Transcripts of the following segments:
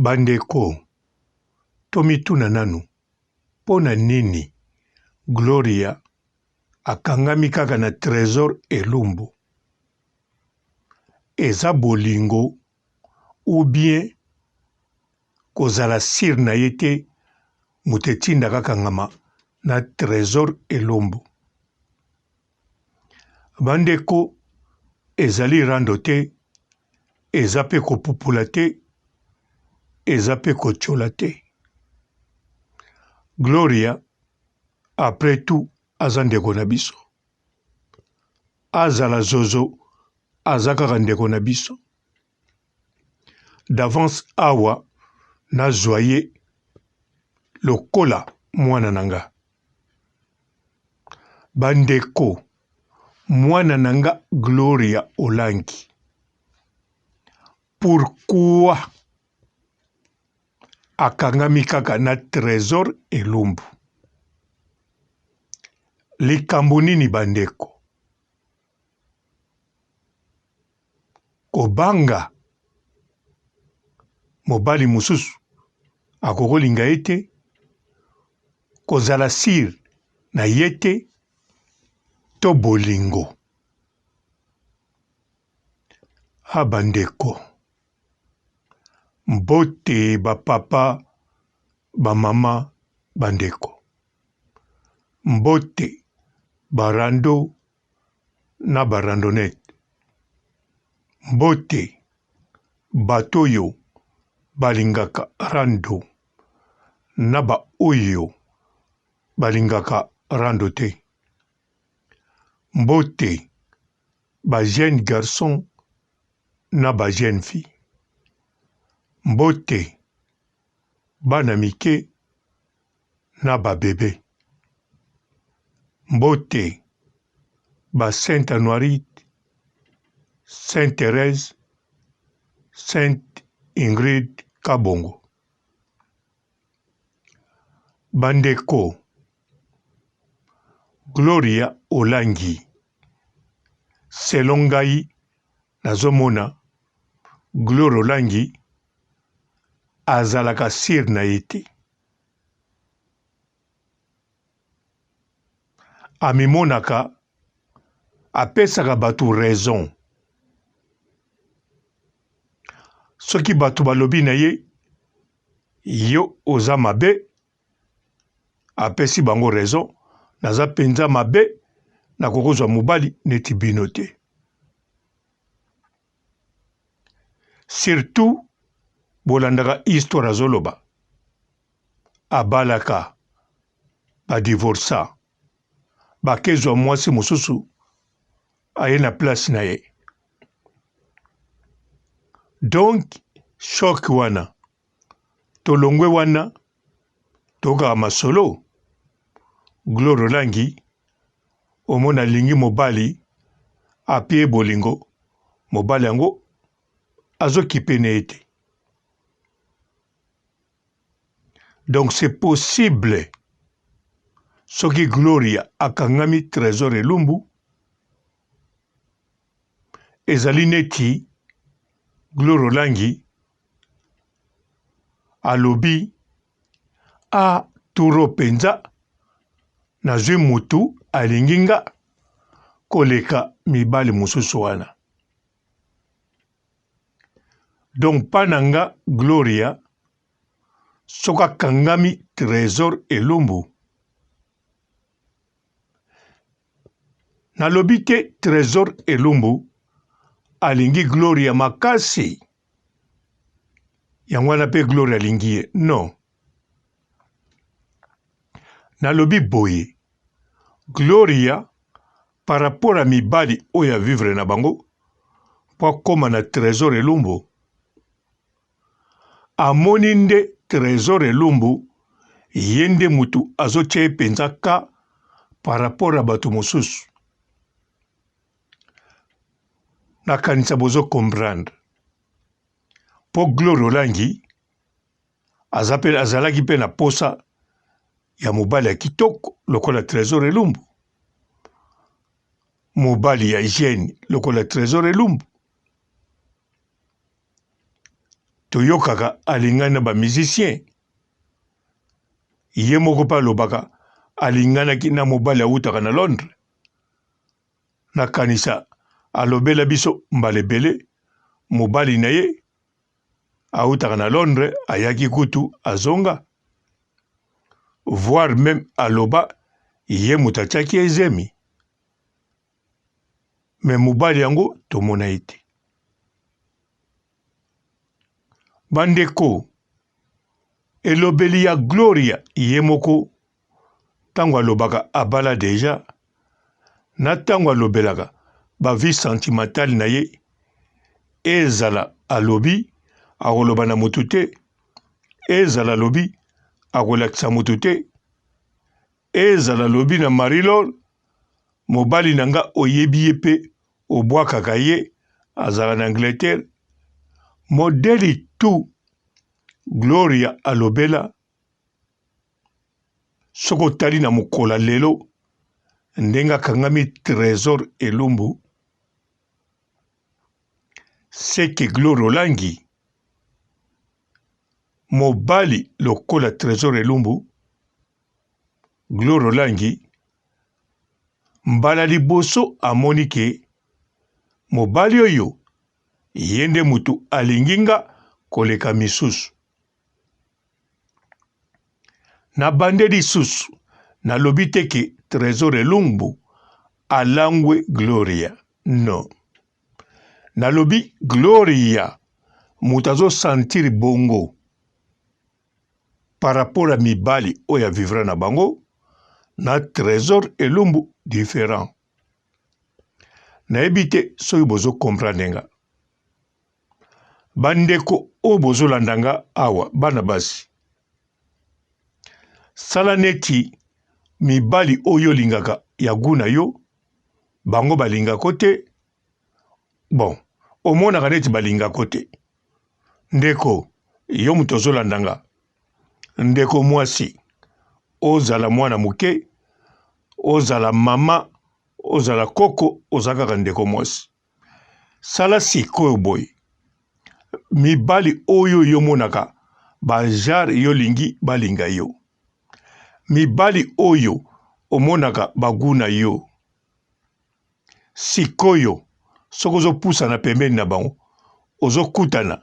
Bandeko, tomituna nanu, mpo na nini Gloria akangami kaka na Tresor Elumbu? Eza bolingo ou bien kozala sur na ye te moto etindaka akangama na Tresor Elumbu? Ba ndeko ezali rando te, eza pe kopupula te, eza pe kotiola te. Gloria après tout aza ndeko na biso. Azala zozo aza kaka ndeko na biso. D'avance awa nazwa ye lokola mwana na nga. Ba ndeko mwana na nga Gloria Olangi pourquoi akangami kaka na Tresor Elumbu? Likambo nini ba ndeko? Kobanga mobali mosusu akokolinga ye te, kozala sur na ye te to bolingo. Ah ba ndeko, mbote ba papa, ba mama, ba ndeko, mbote ba rando na ba randonnette. Mbote bato oyo balingaka rando na ba oyo balingaka rando te. Mbote ba jeunes garçons na ba jeunes filles. Mbote bana mike na ba bebe. Mbote ba Sainte Anuarite, Sainte Therèse, Sainte Ingrid Kabongo. Bandeko, Gloria Olangi, selon ngai nazomona Gloria Olangi azalaka sur na ye te. Amimonaka apesaka bato raison. Soki bato balobi na ye yo oza mabe, apesi bango raison, naza penza mabe, nakoki kozwa mobali neti bino te. Surtout bolandaka histoire azoloba abalaka ba divorca bakezwa mwasi mosusu aye na place na ye donc choc wana tolongwe wana tokaka masolo Gloire Olangi omona alingi mobali apie bolingo mobali yango azokipe na ye te donc c'est possible soki Gloria akangami Tresor Elumbu ezali neti Gloria Olangi alobi a ah, turo penza nazwi mutu alingi nga koleka mibali mosusu wana donc pa na nga Gloria soki akangami Tresor Elumbu Nalobi te Tresor Elumbu alingi Gloria makasi yango wana pe Gloria alingi ye non. Nalobi boye Gloria par rapport ya mibali oyo a vivre na bango po akoma na Tresor Elumbu Amoni nde Tresor Elumbu ye nde mutu azotia ye penza cas par rapport ya batu mosusu. Nakanisa bozo comprendre. Po Gloria Olangi aza pe azalaki pe na posa ya mobali ya kitoko lokola Tresor Elumbu. Mobali ya jeune lokola Tresor Elumbu. Toyokaka alingani na ba musiciens. Ye moko pe alobaka alinganaki na mobali awutaka na Londres. Nakanisa alobela biso mbala ebele mobali na ye awutaka na Londres ayaki kutu azonga voir meme aloba ye moto atiaki ye zemi mais mobali yango tomona ye te. Bandeko elobeli ya Gloria ye moko tango alobaka abala dejà na tango alobelaka ba vie sentimentale na ye ezala alobi akoloba na mutu te ezala alobi akolakisa mutu te ezala alobi na Marie Laure mobali na nga oyebi ye pe obwakaka ye azala na Angleterre modeli tout Gloria alobela Soki otali na mokolo ya lelo ndenge akangami Tresor Elumbu, seke Gloria Olangi mobali lokola Tresor Elumbu, Gloria Olangi mbala liboso amoni ke mobali oyo ye nde mutu alingi nga koleka misusu. Na bande lisusu nalobi te ke Tresor Elumbu alangwe Gloria non nalobi Gloria moto azo sentir bongo par rapport ya mibali oyo a vivra na bango na Tresor Elumbu different nayebi te soki bozo comprendre nga. Ba ndeko oyo bozolanda nga awa bana basi sala neti mibali oyo olingaka ya gout na yo bango balingako te bon omonaka neti balingako te ndeko yo moto ozolanda nga ndeko mwasi ozala mwana moke ozala mama ozala koko oza kaka ndeko mwasi Sala sikoyo boye mibali oyo yo monaka ba genre yo olingi balinga yo mibali oyo omonaka ba gout na yo sikoyo soki ozo pusana pembeni na bango ozo kutana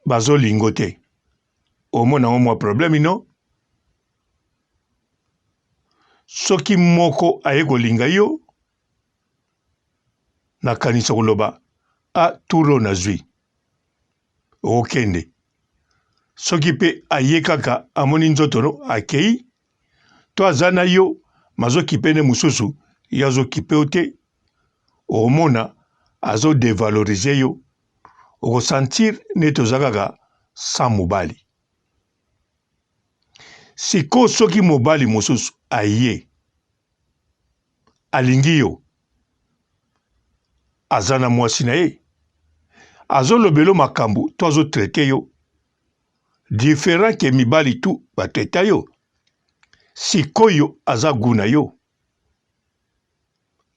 bazo lingo te omona yango mwa problème no soki moko aye kolinga yo Nakanisa koloba ah tour oyo nazui okende soki pe aye kaka amoni nzoto no akeyi to aza na yo mazo kipe nde mosusu ye azo kipe yo te okomona azo devaloriser yo oko sentir neti oza kaka sans mobali sikoyo soki mobali mosusu aye alingi yo aza na mwasi na ye azolobelo makambo to azo traite yo different ke mibali tu batraita yo sikoyo aza gout na yo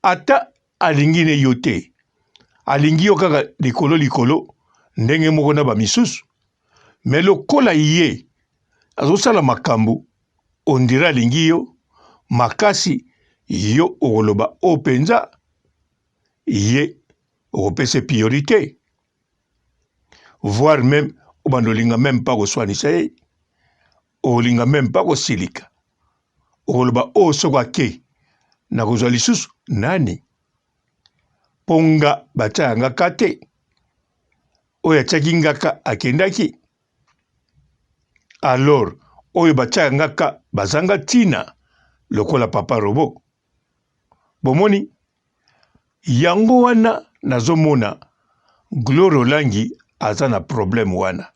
ata alingi ne yo te alingi yo kaka likolo likolo ndenge moko na bamisusu me lokola ye azosala makambo ondire alingi yo makasi yo okoloba oyo mpenza ye okopesa priorite voire meme obanda olinga meme pa koswanisa ye olinga meme pa kosilika okoloba oyo soko ake nakozwa lisusu nani mpo nga batya yanga ka te oyo atiaki nga ka akendaki alors oyo batiaka nga ka bazanga ntina lokola papa robo bomoni yango wana nazomona Gloria Olangi aza na problème wana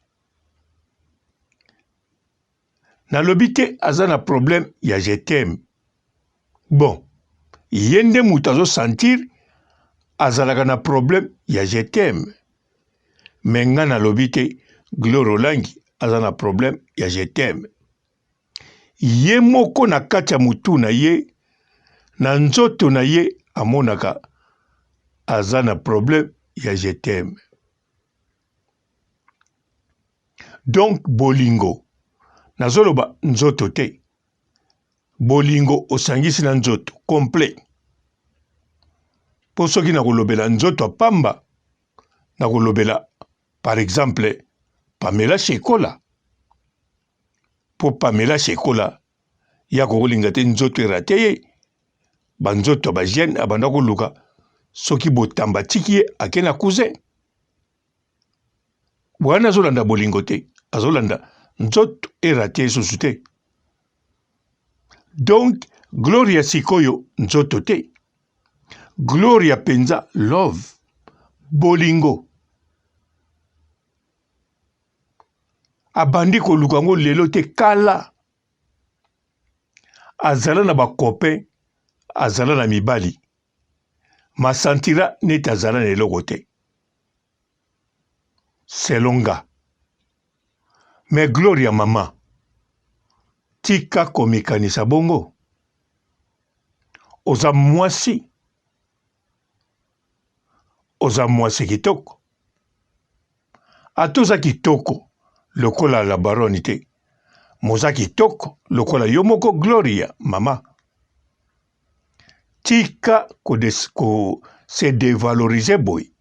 Nalobi te aza na problème ya je t'aime. Bon, ye nde moto azo sentir azalaka na problème ya je t'aime. Mais nga nalobi te Gloria Olangi aza na problème ya je t'aime. Ye moko na kati ya mutu na ye, na nzoto na ye amonaka aza na problème ya je t'aime. Donc bolingo nazoloba nzoto te bolingo osangisi na nzoto complet mpo soki nakolobela nzoto ya pamba nakolobela par exemple Pamela Shekola mpo Pamela Shekola ye akokolinga te nzoto erate ye banzoto ya bajeune abanda koluka soki botamba atiki ye ake na cousin wana azolanda bolingo te azolanda nzoto erate ye susu te donc gloria sikoyo nzoto te gloria mpenza love bolingo abandi koluka yango lelo te kala azala na ba copain azala na mibali masantira neti azala na eloko te selon nga mais gloria mama tika komikanisa bongo oza mwasi oza mwasi kitoko ata oza kitoko lokola la baronne te moza kitoko lokola yo moko gloria mama tika ko, ko se devaloriser boye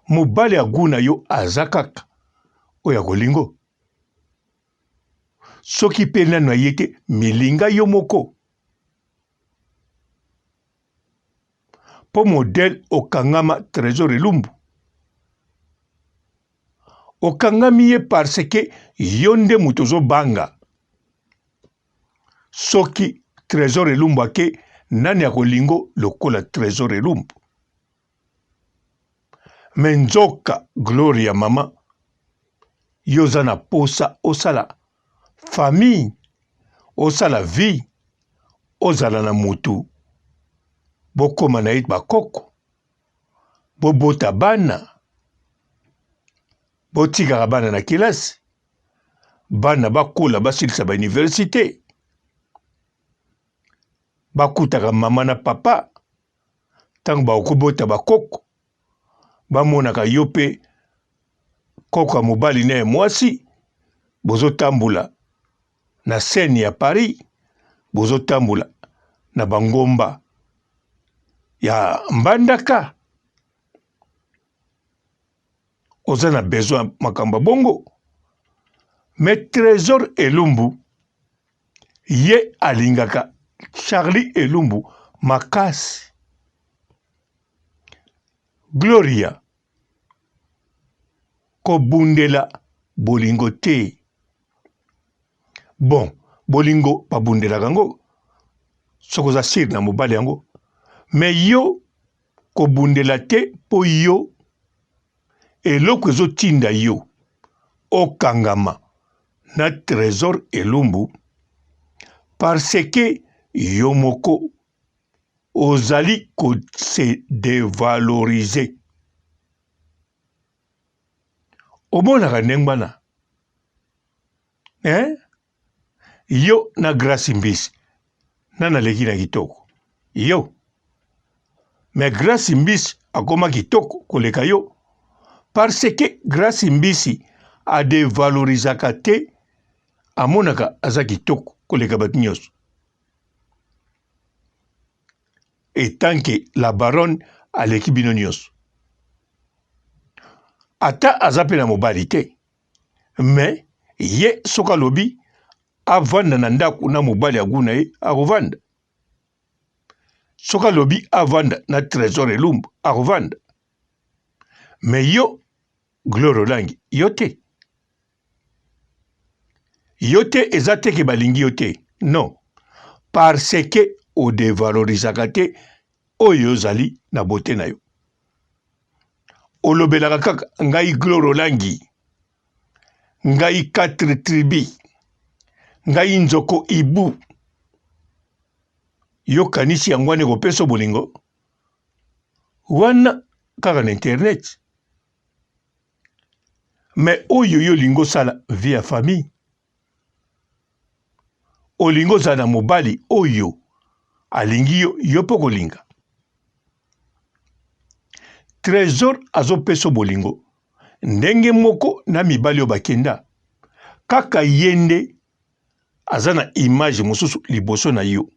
mobali ya gu na yo aza kaka oyo akolingo soki mpe nanu aye te milinga yo moko mpo modele okangama Tresor Elumbu okangami ye parce que yo nde moto ozobanga soki Tresor Elumbu ake nani akolingo lokola Tresor Elumbu me nzoka Gloria mama yo oza na posa osala famille osala vie ozala na mutu bokoma na ye bakoko bobota bana botikaka bana na kelasi bana bakola basilisa ba universite bakutaka mama na papa ntango bakobota bakoko bamonaka yo mpe koko ya mobali na ya mwasi bozotambola na scène ya Paris bozotambola na bangomba ya Mbandaka oza na besoin ya makambo ya bongo mais Tresor Elumbu ye alingaka Charlie Elumbu makasi Gloria kobundela bolingo te bon bolingo babundelaka yango soki oza sire na mobali yango me yo kobundela te mpo yo eloko ezotinda yo okangama na Tresor Elumbu parce que yo moko ozali ko se devaloriser. Omonaka ndenge wana eh? Yo na Grace Mbisi nani aleki na kitoko? Yo. Mais Grace Mbisi akoma kitoko koleka yo parce que Grace Mbisi adevalorisaka te, amonaka aza kitoko koleka bato nyonso. Etant que la baronne aleki bino nyonso, ata aza mpe na mobali te, mais ye soki alobi avanda na ndako na mobali ya gu na ye akovanda, soki alobi avanda na Tresor Elumbu akovanda, mais yo Gloria Olangi yo te, yo te eza te ke balingi yo te non parce que odevalorisaka te oyo ozali na bote na yo olobelaka kaka ngai Gloria Olangi ngai quatre tribu ngai nzoko ibu yo kanisi yango wana ekopesa bolingo wana kaka na internet mais oyo yo olingi osala vie ya famille olingi ozala na mobali oyo alingi yo yo mpe okolinga. Tresor azopesa bolingo ndenge moko na mibali oyo bakenda, kaka ye nde aza na image mosusu liboso na yo.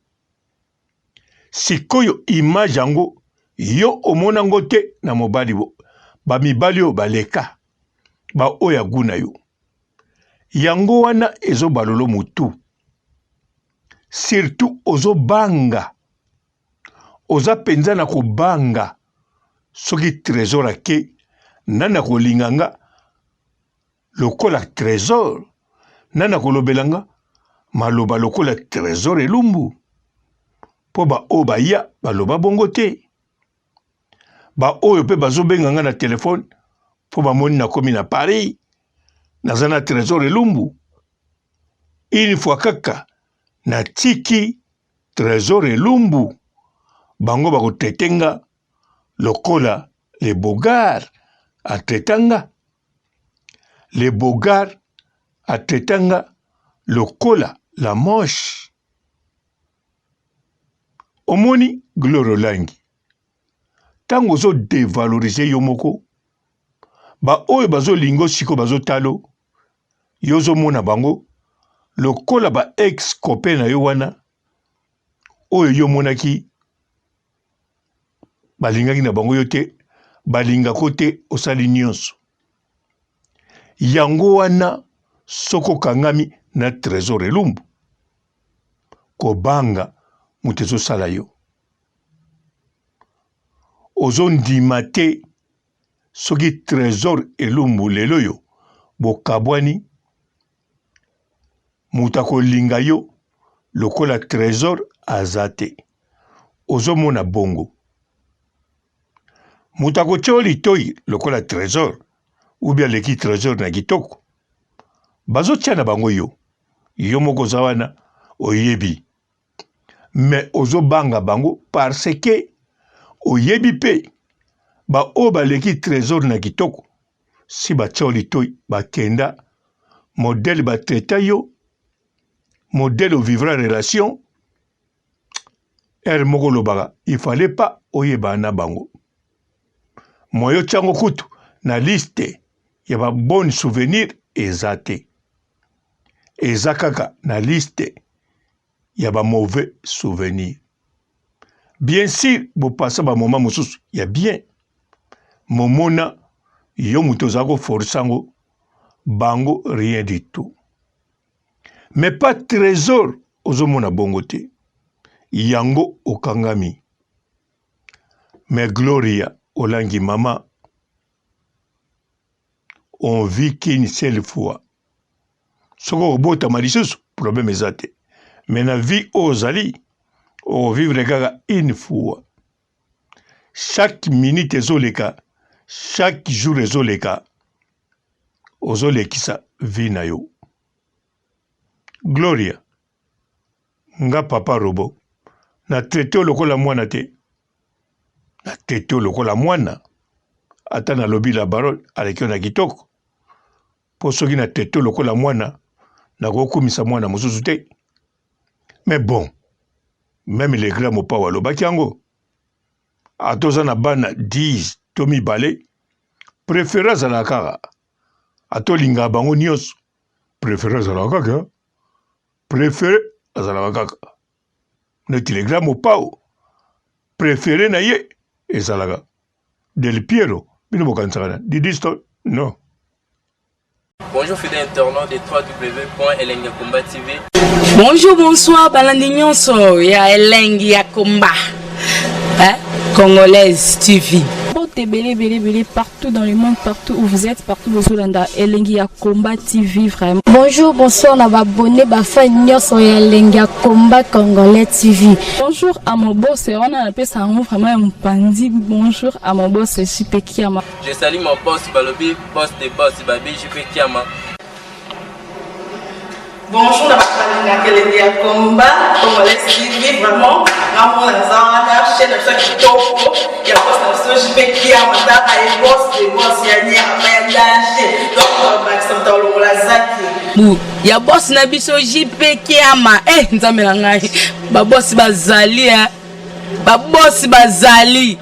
Sikoyo image yango yo omona yango te na mobali bo ba mibali oyo baleka ba oyo ya gout na yo. Yango wana ezo balolo mutu. Surtout ozo banga oza penza na kobanga soki tresor ake nani akolinga nga lokola tresor nani akolobela nga maloba lokola tresor elumbu mpo baoyo baya baloba bongo te baoyo mpe bazobenga nga na telefone mpo bamoni nakomi na paris naza na tresor elumbu une fois kaka natiki Tresor Elumbu bango bako traite nga lokola le beaugar a traita nga le beaugar a traita nga lokola la moche omoni Gloria Olangi tango ozo devaloriser yo moko ba oyo bazo lingo siko bazo talo yo ozo mona bango lokola ba ex copain na yo wana oyo yo omonaki balingaki na bango yo te balingako te osali nyonso yango wana soki okangami na tresor elumbu kobanga moto ezosala yo ozondima te soki tresor elumbu lelo oyo bokabwani moto akolinga yo lokola tresor aza te ozomona bongo moto akotia yo litoi lokola tresor ubi aleki tresor na kitoko bazotia na bango yo yo moko oza wana oyebi mais ozobanga bango parce que oyebi mpe baoyo baleki tresor na kitoko si batia yo litoi bakenda modèle batraita yo modèle ovivra relation heure moko olobaka il fallait pas oyebana na bango moyo otyango kutu na liste ya ba bonne souvenir eza te eza kaka na liste ya ba mauvais souvenir bien sûr bopasa ba moment mosusu ya bien momona yo moto oza koforce yango bango rien du tout mais pas trésor ozomona bongo te yango okangami mais gloria olangi mama on vit qu'une seule fois soki okobotama lisusu problème eza te mais na vie oyo ozali okovivre kaka une fois chaque minute ezoleka chaque jour ezoleka ozolekisa vie na yo gloria nga papa robo na traite yo lokola mwana te na traite yo lokola mwana ata nalobi la baronne aleki yo na kitoko mpo soki na traite yo lokola mwana nakokumisa mwana mosusu te mais bon meme le grand mopao alobaki yango ata oza na bana 10 to mibale prefere azalaka kaka ata olingaka bango nyonso prefere azalaka kaka prefere azalaka kaka neti le grand mopao prefere na ye ezalaka del piero bino bokanisaka na didiston non Bonjour fidèles internautes de www.elengiyakomba TV. Bonjour, bonsoir, balandi nyonso ya Elengi ya Komba. Hein? Congolaise TV. Mbote ebele ebele ebele partout dans le monde, partout où vous êtes, partout bozolanda Elengi ya Combat TV vraiment. Bonjour, bonsoir na ba abonné ba fan nyonso ya Elengi ya Combat Congolais TV. Bonjour à mon boss, wana napesa yango vraiment ya mopanzi. Bonjour à mon boss JP Kiama. Je salue mon boss balobi boss de boss babi JP Kiama. Bonjour na bato balingaka elengi ya combat congolais TV vraiment ngamona naza wana chaîne na biso ya kitoko ya boss na biso JP Kiama tala ye boss de boss ya nyama ya danger donc bakisa moto alongola zaki bu ya boss na biso JP Kiama eh nzambe na ngai ba boss bazali eh ba boss bazali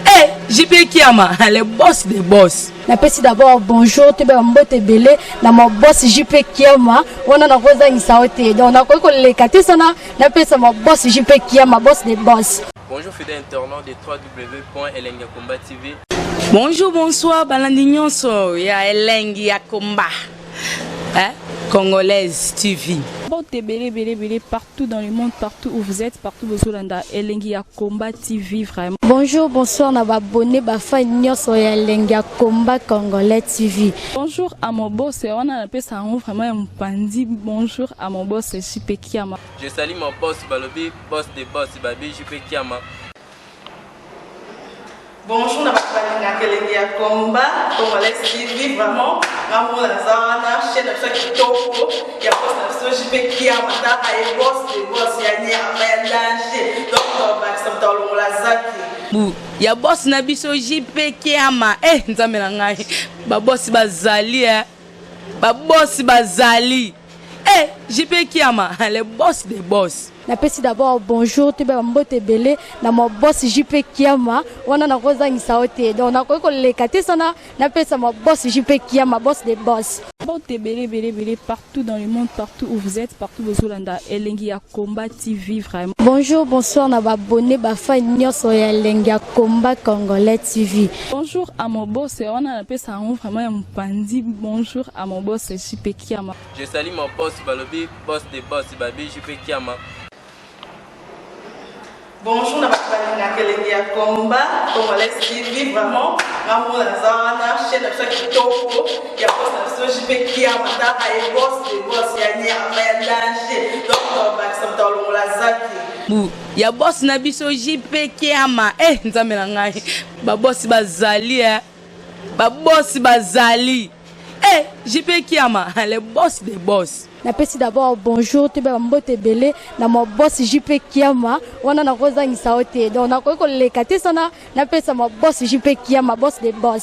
eh. JP Kiama, le boss des boss. Napesi d'abord bonjour toyeba mbote ebele na ma boss JP Kiama, wana nakozangisa yo te, donc nakoki koleka te sana napesa ma boss JP Kiama, boss des boss. Bonjour fidèles internautes de www.elengiyakomba TV. Bonjour, bonsoir balandi nyonso ya Elengi ya Komba, hein? Congolaise TV. Mbote ebele ebele ebele partout dans le monde, partout où vous êtes, partout bozolanda Elengi ya Combat TV vraiment. Bonjour, bonsoir na baabonnés, bafans nyonso ya Elengi ya Combat Congolais TV. Bonjour à mon boss, wana napesa yango vraiment ya mopandi. Bonjour à mon boss JP Kiama. Je salue mon boss balobi boss de boss babi JP Kiama. Bonjour na bato balingaka Elengi ya Combat Congolais TV, vraiment ngamona naza wana, chaîne na biso ya kitoko ya boss na biso JP Kiama, taka ye boss de boss ya nyama ya danger, donc tobakisa moto alongola zaki. Bu ya boss na biso JP Kiama, eh Nzambe na ngai, babosi bazali, eh babosi bazali, eh JP Kiama, le boss des boss. Napesi d'abord bonjour toyeba mbote ebele na ma boss JP Kiama, wana nakozangisa yo te, donc nakoki koleka te sana napesa ma boss JP Kiama, boss des boss. Mbote ebele ebele ebele partout dans le monde, partout où vous êtes, partout bozolanda Elengi ya Combat TV vraiment. Bonjour, bonsoir na baabonnés, bafans nyonso ya Elengi ya Combat Congolais TV. Bonjour à mon boss, wana napesa yango vraiment ya mopandi. Bonjour à mon boss JP Kiama. Je salue mon boss balobi boss de boss babi JP Kiama. Bonjour na bato balingaka Elengi ya Combat Congolais TV, vraiment ngamona naza wana, chaîne na biso ya kitoko ya boss na biso JP Kiama, taka ye boss de boss ya nyama ya danger, donc tobakisa moto alongola zaki. Bu ya boss na biso JP Kiama, eh Nzambe na ngai, babosi bazali, eh babosi bazali, eh JP Kiama, le boss des boss. Napesi d'abord bonjour toyeba mbote ebele na ma boss JP Kiama, wana nakozangisa yo te, donc nakoki koleka te sana napesa ma boss JP Kiama, boss des boss.